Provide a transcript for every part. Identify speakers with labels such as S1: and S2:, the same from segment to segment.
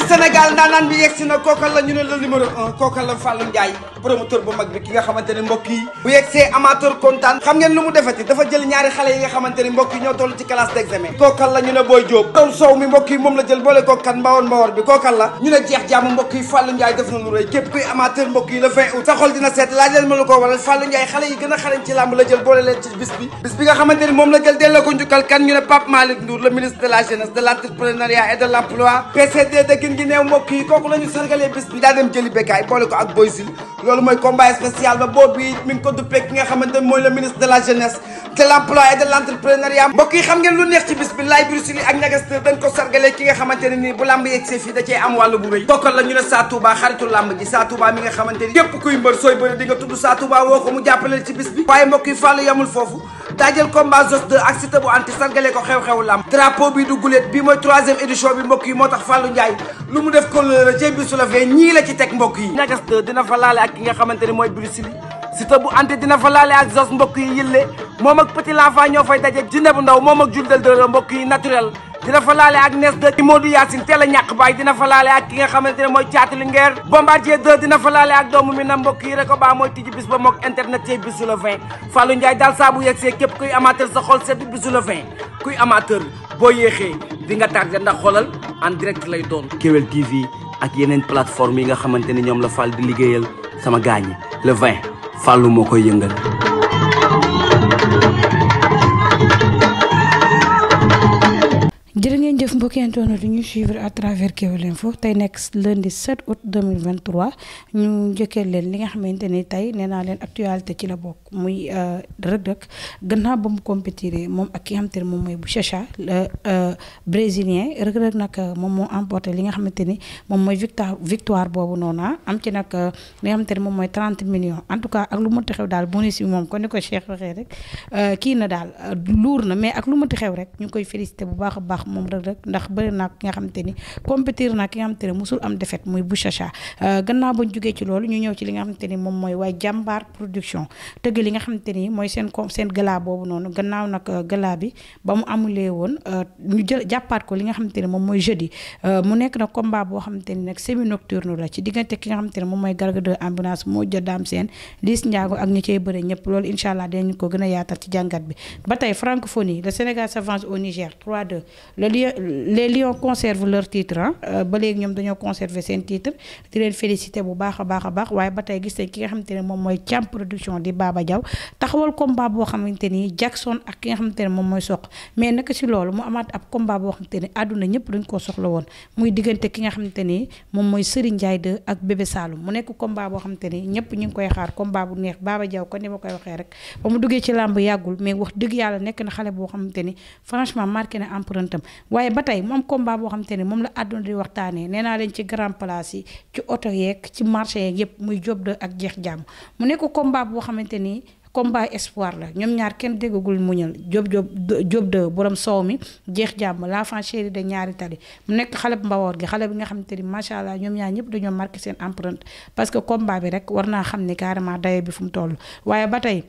S1: Sénégal ndaanaan bi yegsi na kookal la ñu ne la numéro 1 kookal la Fallou Ndiaye promoteur bu mag bi ki nga xamante ne mbokk yi bu yegsee amateur kontaan xam ngeen lu mu defati dafa jël ñaari xale yi nga xamante ni mbokk yi ñoo toll ci classe d'examen kookal la ñu ne Boy Diop doon soow mi mbokk yi moom la jël boole kookan mbawor bi kookal la ñu ne jeex jàmm mbokk yi Fallou Ndiaye def na lu rëy képp kuy amateur mbokk yi le 20 août sa xol dina seet laaj leen ma lu ko waral Fallou Ndiaye xale yi gën a xarañ ci làmb la jël boole leen ci bis bi nga xamante ni moom la jël delloo ko njukkal kan ñu ne Pape Malick Ndour le ministre de la jeunesse de l'entrepreneuriat et de l'emploi PCD de gën gi neew mbokk yi kooku la ñu sargalee bis bi daa dem jëli bekkaay boole ko ak Boy Sil loolu mooy combat spécial ba boobu mi ngi ko duppee ki nga xamante ne mooy le ministre de la jeunesse de l'emploi et de l'entrepreneuriat mbokk yi xam ngeen lu neex ci bis bi laay Bruce Lee ak Ñagasteur dañ ko sargalee ki nga xamante ne nii bu lamb yegsee fii da cee am wàllu bu rëy kookal la ñu ne Sa Touba xaritu lamb ji Sa Touba mi nga xamante ni képp kuy mbër sooy bëri di nga tudd Sa Touba woo ko mu jàppaleel ci bis bi waaye mbokk yi Fallou yamul foofu daa jël combat Zoss 2 ak Siteu bu anti sargalee ko xew-xewu lamb drapeau bi du guléet bi mooy 3e édition bi mbokk yi moo tax Fallou Ndiaye lu mu def kolëra ci bisu la fee ñii la ci teg mbokk yi Ñagasteur dina fa laale ak ki nga xamante ni mooy Bruce Lee Siteu bu anti dina fa laale ak Zoss mbokk yi yëlle moom ak Petit l'enfant ñoo fay daje Jinne bu ndaw moom ak Juldel de mbokk yi naturel dina fa laale ak Nes 2 Modou Yacine teel a ñàkk baay dina fa laale ak ki nga xamante ne mooy Thiatou Linguère Bombardier 2 dina fa laale ak doomu mi na mbokk yi rek ba mooy tijji bis ba mook internet ci bisu le 20 Fallou Ndiaye daal saa bu yegsee képp kuy amateur sa xol sedd bisu le 20 kuy amateur boo yéexee di nga tardé ndax xoolal en direct lay doon Kewel TV ak yeneen plateforme yi nga xamante ne ñoom la Fall di liggéeyal sama gaañi le 20 Fallou moo koy yëngal
S2: jërë ngeen jëf mbokki internet ñu suivre à travers Kewel Info tey nekk lundi 7 août 2023 ñu njëkkee leen li nga xamante ni tey nee naa leen actualité ci la bokk muy Reug Reug gannaaw ba mu compétiré moom ak ki nga xamante ne moom mooy bu Chacha le brésilien Reug Reug nag moom moo emporté li nga xamante ni moom mooy victoire boobu noonu am ci nag li nga xamante ne moom mooy 30 millions en tout cas ak lu mënti xew daal bonus bi moom kon ni ko Cheikh waxee rek kii na daal luur na mais ak lu mënti xew rek ñu ngi koy félicité bu baax a baax moom Reug Reug ndax bëri naa ki nga xamante ni compétir naa ki nga xamante ne musul am défaite muy bu Chacha gannaaw bañ jógee ci loolu ñu ñëw ci li nga xamante ni moom mooy waaye jàmbaar production tëgg li nga xamante ni mooy seen gala boobu noonu gannaaw nag gala bi ba mu amulee woon ñu jàppaat ko li nga xamante ne moom mooy jeudi mu nekk nag combat boo xamante ni nag semi nocturne la ci diggante ki nga xamante ne moom mooy Garga 2 ambulance moo jë daam seen Liss Ndiago ak ñi cey bëre ñëpp loolu incha allah dinañu ko gën a yaatal ci jàngat bi ba tey francophonie le Sénégal s'avance au Niger 3-2 les Lions conservent leur titre ba léegi ñoom dañoo conserver seen titre di leen féliciter bu baax a baax waaye ba tey gis nañ ki nga xamante ne moom mooy Thiam production di Baba Diaw taxawal combat boo xamante ni Jackson ak ki nga xamante ne moom mooy Sokh mais naka si loolu mu amaat ab combat boo xamante ni àdduna ñëpp dañ koo soxla woon muy diggante ki nga xamante ni moom mooy Serigne Ndiaye 2 ak Bébé Saloum mu nekk combat boo xamante ni ñëpp ñu ngi koy xaar combat bu neex Baba Diaw kon ni ma koy waxee rek ba mu duggee ci làmb yàggul mais wax dëgg yàlla nekk na xale boo xamante ni franchement marqué na empreinte am waaye ba tey moom combat boo xamante ni moom la àdduna di waxtaanee nee naa leen ci grand place yi ci oto yeeg ci marché yeeg yëpp muy Diop 2 ak jeex jàmm mu nekk combat boo xamante ni combat espoir la ñoom ñaar kenn déggagul muñal Diop 2 borom soow mi jeex jàmm l'enfant chéri de ñaari tali mu nekk xale bu mbawoor gi xale bi nga xamante ni macha allah ñoom ñaar ñëpp dañoo marqué seen empreinte parce que combat bi rek war naa xam ni carrément daye bi fu mu toll waaye ba tey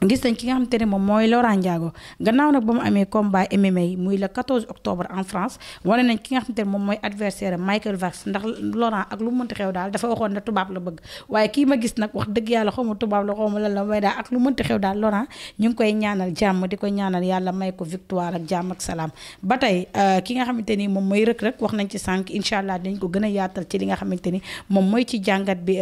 S2: gis nañ ki nga xamante ne moom mooy Laurent Ndiago gannaaw nag ba mu amee combat MMA yi muy le 14 octobre en France wane nañ ki nga xamante ne moom mooy adversaire Michael Vax ndax Laurent ak lu mu mënti xew daal dafa waxoon ne tubaab la bëgg waaye kii ma gis nag wax dëgg yàlla xaw ma tubaab la xaw ma lan la may daal ak lu mënti xew daal Laurent ñu ngi koy ñaanal jàmm di ko ñaanal yàlla may ko victoire ak jàmm ak salaam ba tey ki nga xamante ni moom mooy Reug Reug wax nañ ci sànq incha allah dañ ko gën a yaatal ci li nga xamante ni moom mooy ci jàngat bi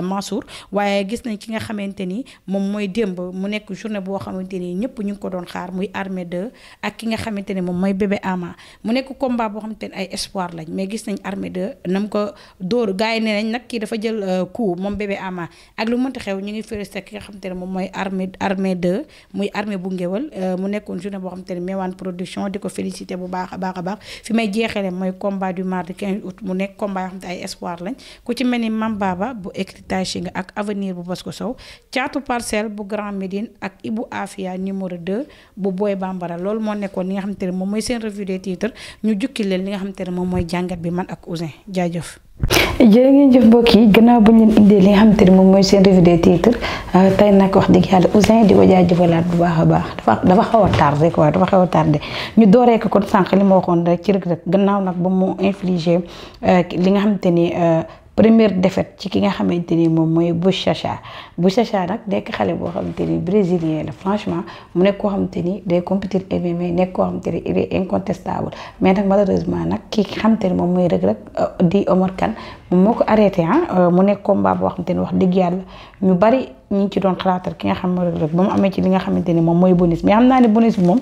S2: Mansour waaye gis nañ ki nga xamante ni moom mooy démb mu nekk journée boo xamante ni ñëpp ñu ngi ko doon xaar muy Armée 2 ak ki nga xamante ne moom mooy Bébé Ama mu nekk combat boo xamante ne ay espoir lañ mais gis nañ Armée 2 nam ko dóor gars yi nee nañ nag kii dafa jël coup moom Bébé Ama ak lu mënti xew ñu ngi félicité ki nga xamante ne moom mooy Armée 2 muy armée bu ngéwal mu nekkoon journée boo xamante ne Mewane production di ko félicité bu baax a baax fi may jeexale mooy combat du mardi 15 août mu nekk combat yoo xamante ay espoir lañ ku ci mel ni Mam Baba bu écritage nga ak avenir bu Bosco Sow caatu parcelle bu Grand Médine ak Ibou Afia numéro 2 bu Boy Bambara loolu moo nekkoon li nga xamante ne moom mooy seen revue des titres ñu jukki leen li nga xamante ne moom mooy jàngat bi man ak Ousin jaajëf jërë ngeen jëf mbokk yi gannaaw bu ñu leen indee li nga xamante ni moom mooy seen revue des titres tey nag wax dëgg yàlla Ouzin di ko jaajëfalaat bu baax a baax dafa xaw a tardé quoi dafa xaw a tardé ñu dooree ko kon sànq li ma waxoon rek ci Reug Reug gannaaw nag ba mu infligé li nga xamante ni première défaite ci ki nga xamante ni moom mooy Buchecha nag nekk xale boo xamante ni brésilien la franchement mu nekk koo xamante ni day compétir MMA nekk koo xamante ni il est incontestable mais nag malheureusement nag ki xamante ni moom mooy Reug Reug di Omar Kane moom moo ko arrêté mu nekk combat boo xamante ni wax dëgg yàlla ñu bari ñu ngi ci doon xalaatal ki nga xam ne Reug Reug ba mu amee ci li nga xamante ni moom mooy bonus mais xam naa ne bonus bi moom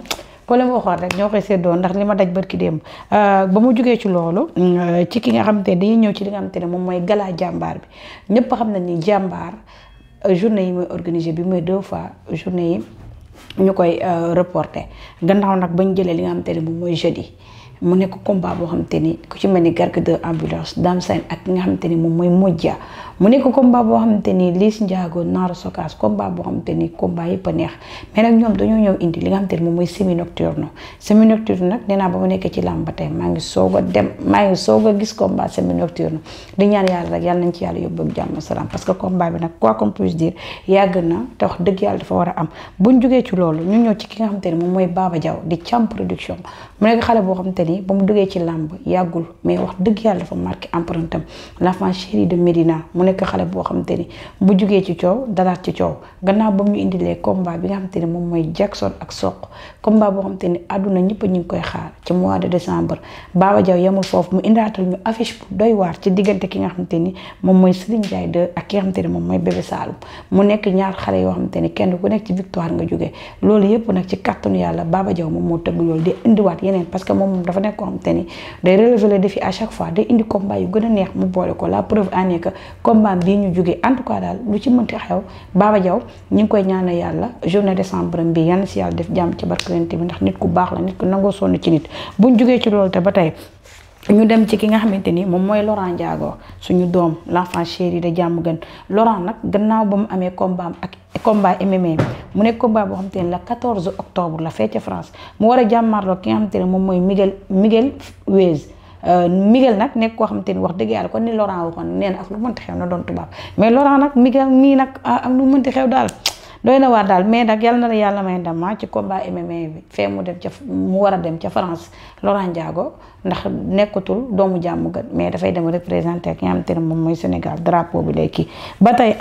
S2: ko la ma waxoon rek ñoo koy séddoo ndax li ma daj barki démb ba mu jógee ci loolu ci ki nga xamante ne dañuy ñëw ci li nga xamante ne moom mooy gala jàmbaar bi ñëpp xam nañ ni jàmbaar journée yi mooy organisé bi mooy 2 fois journée yi ñu koy reporté gannaaw nag bañ jëlee li nga xamante ne moom mooy jeudi mu nekk combat boo xamante ni ku ci mel ni Garga de ambulance Dame Sène ak ki nga xamante ni moom mooy Modja mu nekk combat boo xamante ni Liss Ndiago Naaru Sokaas combat boo xamante ni combat yëpp a neex mais nag ñoom dañoo ñëw indi li nga xamante ni moom mooy semi nocturne nag nee naa ba mu nekkee ci làmb ba tey maa ngi soog a gis combat semi nocturne di ñaan yàlla rek yàlla nañ ci yàlla yóbbu ak jàmm salaam parce que combat bi nag quoi qu'on puisse dire yàgg na te wax dëgg yàlla dafa war a am buñ jógee ci loolu ñu ñëw ci ki nga xamante ni moom mooy Baba Diaw di Thiam production mu nekk xale boo xamante ni ba mu duggee ci làmb yàggul mais wax dëgg yàlla dafa marqué empreinte am l'enfant chéri de Médina mu nekk xale boo xamante ni bu jugee ci coow dalaat ci coow gannaaw ba mu ñu indilee combat bi nga xamante ni moom mooy Jackson ak Sokh combat boo xamante ni àdduna ñëpp ñu ngi koy xaar ci mois de décembre Baba Diaw yemul foofu mu indaatal ñu affiche bu doy waar ci diggante ki nga xamante ni moom mooy Serigne Ndiaye 2 ak ki nga xamante ni moom mooy Bébé Saloum mu nekk ñaar xale yoo xamante ni kenn ku nekk ci victoire nga jógee loolu yëpp nag ci kàttanu yàlla Baba Diaw moom moo tëgg loolu di indiwaat yeneen parce que moom dafa nekk koo xamante ni day relever le défi à chaque fois day indi combat yu gën a neex mu boole ko la preuve en est que combat bii ñu jógee en tout cas daal lu ci mënti xew Baba Diaw ñu ngi koy ñaanal yàlla journée décembre bi yal na si yàlla def jàmm ci barkelente bi ndax nit ku baax la nit ku nangoo sonn ci nit buñ jógee ci loolu te ba tey ñu dem ci ki nga xamante ni moom mooy Laurent Ndiago suñu doom l'enfant chéri de jàmm gën Laurent nag gannaaw ba mu amee combat ak combat MMA bi mu nekk combat boo xamante ni la 14 octobre la fee ca France mu war a jàmmarloo ki nga xamante ne moom mooy Miguel Weiz Miguel nag nekk koo xamante ni wax dëgg yàlla kon ni Laurent waxoon nee na ak lu mënti xew na doon tubaab mais Laurent nag Miguel mii nag ak lu mënti xew daal doy na waar daal mais nag yàlla na la yàlla may ndam ci combat MMA bi fee mu dem ca mu war a dem ca France Laurent Ndiago ndax nekkatul doomu jàmm gën mais dafay dem représenter ki nga xamante ne moom mooy Sénégal drapeau bi lay kii ba tey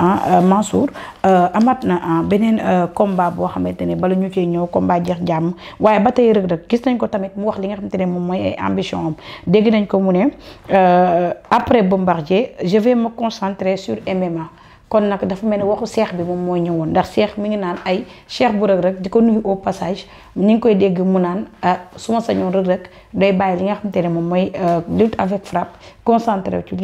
S2: Mansour amat na beneen combat boo xamante ne bala ñu cee ñëw combat jeex jàmm waaye ba tey Reug Reug gis nañ ko tamit mu wax li nga xamante ne moom mooy ay ambition am dégg nañ ko mu ne après Bombardier je vais me concentrer sur MMA kon nag dafa mel ni waxu seex bi moom mooy ñëwoon ndax seex mi ngi naan ay cheikh bu Reug Reug di ko nuyu au passage ñu ngi koy dégg mu naan su ma sañoon Reug Reug day bàyyi li nga xamante ne moom mooy lutte avec frappe concentré ci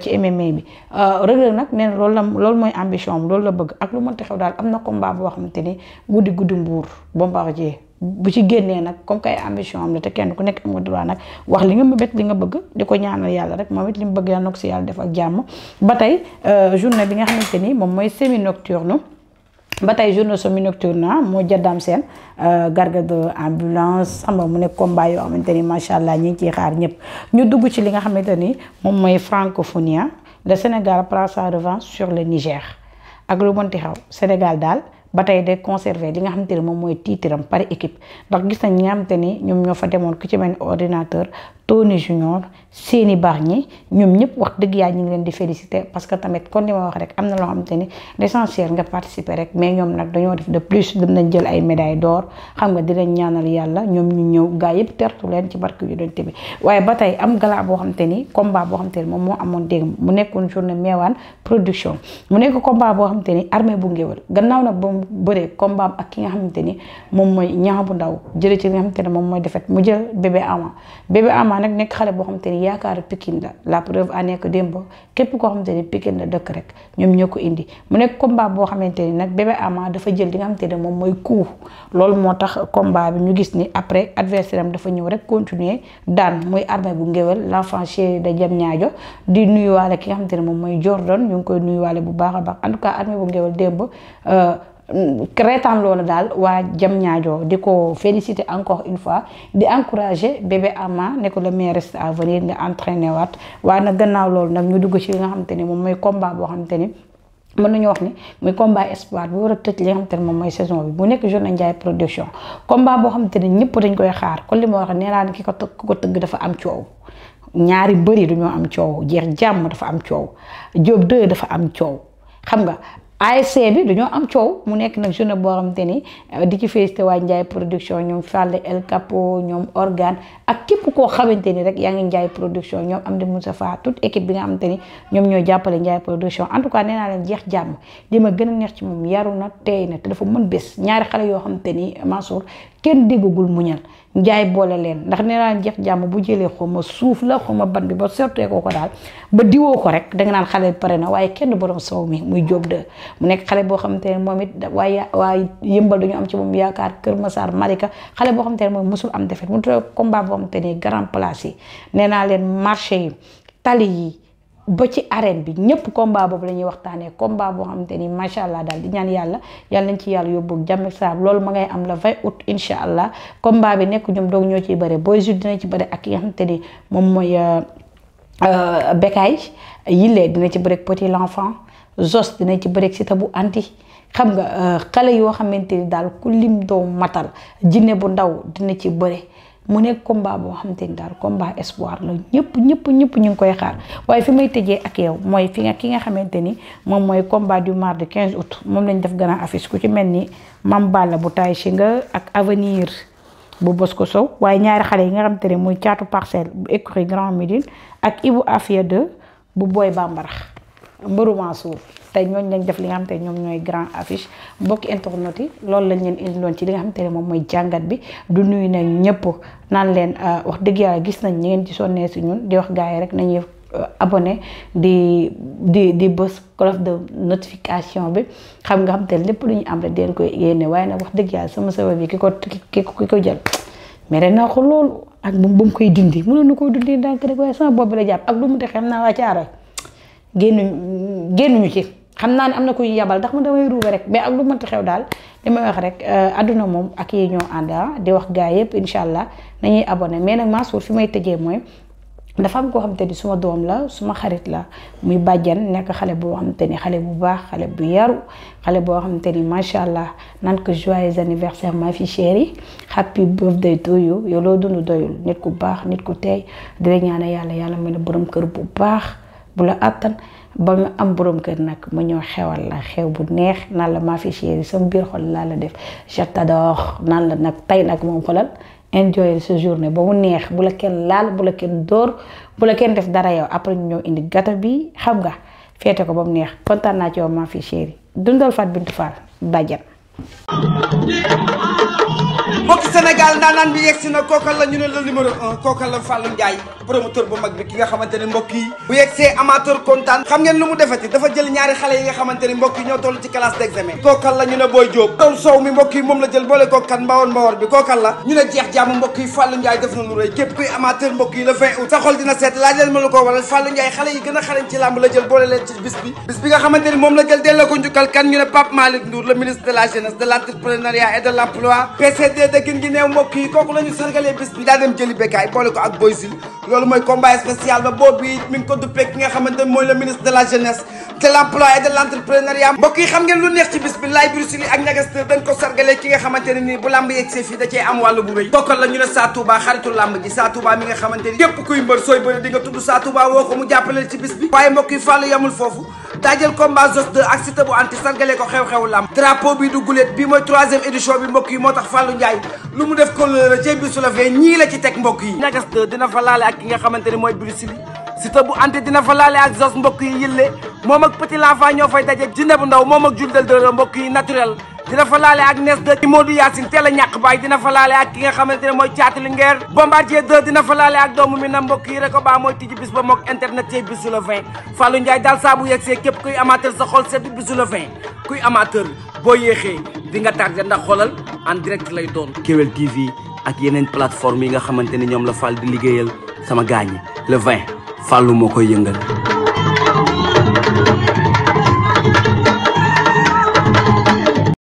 S2: ci MMA bi Reug Reug nag nee na loolu mooy ambition am loolu la bëgg ak lu mënti xew daal am na combat boo xamante ni guddi mbuur Bombardier bu ci génnee nag comme kay ambition am la te kenn ku nekk am nga droit nag wax li nga mëbét li nga bëgg di ko ñaanal yàlla rek moom it li mu bëgg yàlla na ko si yàlla def ak jàmm ba tey journée bi nga xamante ni moom mooy semi nocturne ba tey journée semi nocturne moo jaddaam seen Garga de ambulance xam nga mu nekk combat yoo xamante ni macha allah ñi ngi ciy xaar ñëpp ñu dugg ci li nga xamante ni moom mooy francophonie le Sénégal prend sa revanche sur le Niger ak lu mënti xew Sénégal daal ba tey de conserver li nga xamante ni moom mooy tiitram par équipe ndax gis nañ ñi nga xamante ni ñoom ñoo fa demoon ku ci mel ni ordinateur Tony Junior Séni Bargny ñoom ñëpp wax dëgg yàlla ñu ngi leen di féliciter parce que tamit kon li ma wax rek am na loo xamante ni l'essentiel nga participer rek mais ñoom nag dañoo def de plus dem nañ jël ay médailles d'or xam nga di leen ñaanal yàlla ñoom ñu ñëw gaa yëpp tertu leen ci barke yu doon bi waaye ba tey am gala boo xamante ni combat boo xamante ni moom moo amoon dégg mu nekkoon journée Meewaan production mu nekk combat boo xamante ni armée bu ngéwal gannaaw nag ba mu bëree combat ak ki nga xamante ni moom mooy ñax bu ndaw jëlee ci li nga xamante ni moom mooy defet mu jël bébé ama nag nekk xale boo xamante ni yaakaar Pikine la preuve en est que démb képp koo xamante ni Pikine la dëkk rek ñoom ñoo ko indi mu nekk combat boo xamante ni nag bébé ama dafa jël li nga xamante ni moom mooy coup loolu moo tax combat bi ñu gis ni après adversaire am dafa ñëw rek continuer daan muy armée bu ngéwél l'enfant chéri de Diamniadio di nuyuwaale ki nga xamante ni moom mooy Jordan ñu ngi koy nuyuwaale bu baax a baax en tout cas armée bu ngéwél démb reetaan loolu daal waa Diamniadio di ko féliciter encore une fois di encourager bébé Ama ne ko le meilleur reste à venir nga entraîné waat waaye nag gannaaw loolu nag ñu dugg ci li nga xamante ni moom mooy combat boo xamante ni mën nañu wax ni muy combat espoir bi war a tëj li nga xamante ne moom mooy saison bi bu nekk journée Ndiaye production combat boo xamante ne ñëpp dañ koy xaar kon li ma wax nee naa ne ki ko tëgg dafa am coow ñaari bëri dañoo am coow jeex jàmm dafa am coow Diop 2 dafa am coow xam nga ASC bi dañoo am coow mu nekk nag journée boo xamante ni di ci félicité waa Ndiaye production ñoom Fallé El Capo ñoom Organe ak képp koo xamante ni rek yaa ngi Ndiaye production ñoom Amdi Moustapha toute équipe bi nga xamante ni ñoom ñoo jàppale Ndiaye production en tout cas nee naa leen jeex jàmm li ma gën a neex ci moom yaru na teey na te dafa mën bés ñaari xale yoo xamante ni Mansour kenn déggagul muñal Ndiaye boole leen ndax nee naa jeex jàmm bu jëlee xawma suuf la xawma ban bi ba sortee ko daal ba diwoo ko rek danga naan xale pare na waaye kenn borom sow mi muy Diop 2 mu nekk xale boo xamante ne moom it waaye yëmbal dañu am ci moom yaakaar Kër Massar Malika xale boo xamante ne moom mosul am defet mu tuddee combat boo xamante ne grand place yi nee naa leen marché yi tali yi ba ci arène bi ñëpp combat boobu la ñuy waxtaanee combat boo xamante ni macha allah daal di ñaan yàlla nañ ci yàlla yóbbu jàmm ak salaam loolu ma ngay am le 20 août incha allah combat bi nekk ñoom doog ñoo ciy bëre Boy Jules dina ci bëre ak ki nga xamante ni moom mooy Bekay Yile dina ci bëre ak Petit l'enfant Zos dina ci bëre ak Sita bu anti xam nga xale yoo xamante ni daal ku lim doo matal jinne bu ndaw dina ci bëre. mu nekk combat boo xamante ni daal combat espoir la ñëpp ñu ngi koy xaar waaye fi may tëjee ak yow mooy ki nga xamante ni moom mooy combat du mardi 15 août moom lañ def grand affiche ku ci mel ni Mam Balla bu Tay Shinga ak avenir bu Bosco Sow waaye ñaari xale yi nga xamante ne muy caatu parcelle bu écurie Grand Médine ak Ibou Afia 2 bu Boy Bambara mbëru Mansour tey ñooñu lañ def li nga xamante ne ñoom ñooy grand affiche mbokki internet yi loolu lañ leen indiloon ci li nga xamante ne moom mooy jàngat bi du nuyu nañ ñëpp naan leen wax dëgg yàlla gis nañ ñi ngeen ci sonnee si ñun di wax gars yi rek nañuy abonné di bës cloche de notification bi xam nga xam te lépp lu ñu am rek den koy yéene waaye nag wax dëgg yàlla sama sëba bi ki ko jël mais ren naa ko loolu ak bu mu koy dindi mënoon na koy dindi ndànk rek waaye sama bopp bi la jàpp ak lu mu te xam naa waa Caaroy génnuñu ci xam naa ne am na kuy yabal ndax ma damay ruube rek mais ak lu mënti xew daal li may wax rek adduna moom ak yi ñoo ànd di wax gars yëpp incha allah nañuy abonné mais nag Mansour fi may tëjee mooy dafa am koo xamante ni suma doom la suma xarit la muy bàjjan nekk xale boo xamante ni xale bu baax xale bu yaru xale boo xamante ni macha allah naan ko joyeux anniversaire ma fille chérie happy birthday to you yow loo dund doyul nit ku baax nit ku teey di la ñaanal yàlla mel ne borom kër bu baax bu la attan ba nga am borom kër nag ma ñëw xewal la xew bu neex naan la ma fille chérie sama biir xol laa la def je t'adore naan la nag tey nag moom xolal enjoy sa journée ba mu neex bu la kenn laal bu la kenn dóor bu la kenn def dara yow après ñu ñëw indi gâteau bi xam nga feete ko ba mu neex kontaan naa ci yow ma fille chérie dundal Fat Bintou Fall bàjjan.
S1: mbokki Sénégal ndaanaan bi yegsi na kookal la ñu ne la numéro 1 kookal la Fallou Ndiaye promoteur bu mag bi ki nga xamante ne mbokk yi bu yegsee amateur kontaan xam ngeen lu mu defati dafa jël ñaari xale yi nga xamante ni mbokk yi ñoo toll ci classe d'examen kookal la ñu ne Boy Diop doon soow mi mbokk yi moom la jël boole kookan mbawor bi kookal la ñu ne jeex jàmm mbokk yi Fallou Ndiaye def na lu rëy képp kuy amateur mbokk yi le 20 août sa xol dina seet laaj leen ma lu ko waral Fallou Ndiaye xale yi gën a xarañ ci làmb la jël boole leen ci bis bi nga xamante ni moom la jël delloo ko njukkal kan ñu ne Pape Malick Ndour le ministre de la jeunesse de l'entrepreneuriat et de l'emploi PCD de gin gi neew mbokk yi kooku la ñu sargalee bis bi daa dem jëli Bekay boole ko ak Boy Jules loolu mooy combat spécial ba boobu it mi ngi ko duppee ki nga xamante ne mooy le ministre de la jeunesse de l'emploi et de l'entrepreneuriat mbokk yi xam ngeen lu neex ci bis bi laay Bruce Lee ak Ñagasteur dañ ko sargalee ki nga xamante ne nii bu lamb yegsee fii da cee am wàllu bu rëy bokkal la ñu ne Sa Touba xaritu lamb ji Sa Touba mi nga xamante ni képp kuy mbër sooy bëri di nga tudd Sa Touba woo ko mu jàppaleel ci bis bi waaye mbokk yi Fallou yamul foofu daa jël combat Zos 2 ak Siteu bu anti sargalee ko xew-xewu lamb drapeau bi du guléet bii mooy 3e édition bi mbokk yi moo tax Fallou Ndiaye lu mu def kolëra cey bisu la fee ñii la ci teg mbokk yi Ñagasteur dina fa laale ak ki nga xamante ni mooy Bruce Lee Siteu bu anti dina fa laale ak Zos mbokk yi yëlle moom ak Petit l'enfant ñoo fay daje jinne bu ndaw moom ak Jules de mbokk yi naturel dina fa laale ak Nes 2 Modou Yacine teel a ñàkk baay dina fa laale ak ki nga xamante ne mooy Thiatou Linguère Bombardier 2 dina fa laale ak doomu mi na mbokk yi rek ba mooy tijji bis ba mook internet cey bisu le 20 Fallou Ndiaye daal saa bu yegsee képp kuy amateur sa xol sedd bisu le 20 kuy amateur boo yéexee di nga tardé ndax xoolal en direct lay doon Kewel TV ak yeneen plateforme yi nga xamante ni ñoom la Fall di liggéeyal sama gaañi le 20 Fallou moo koy yëngal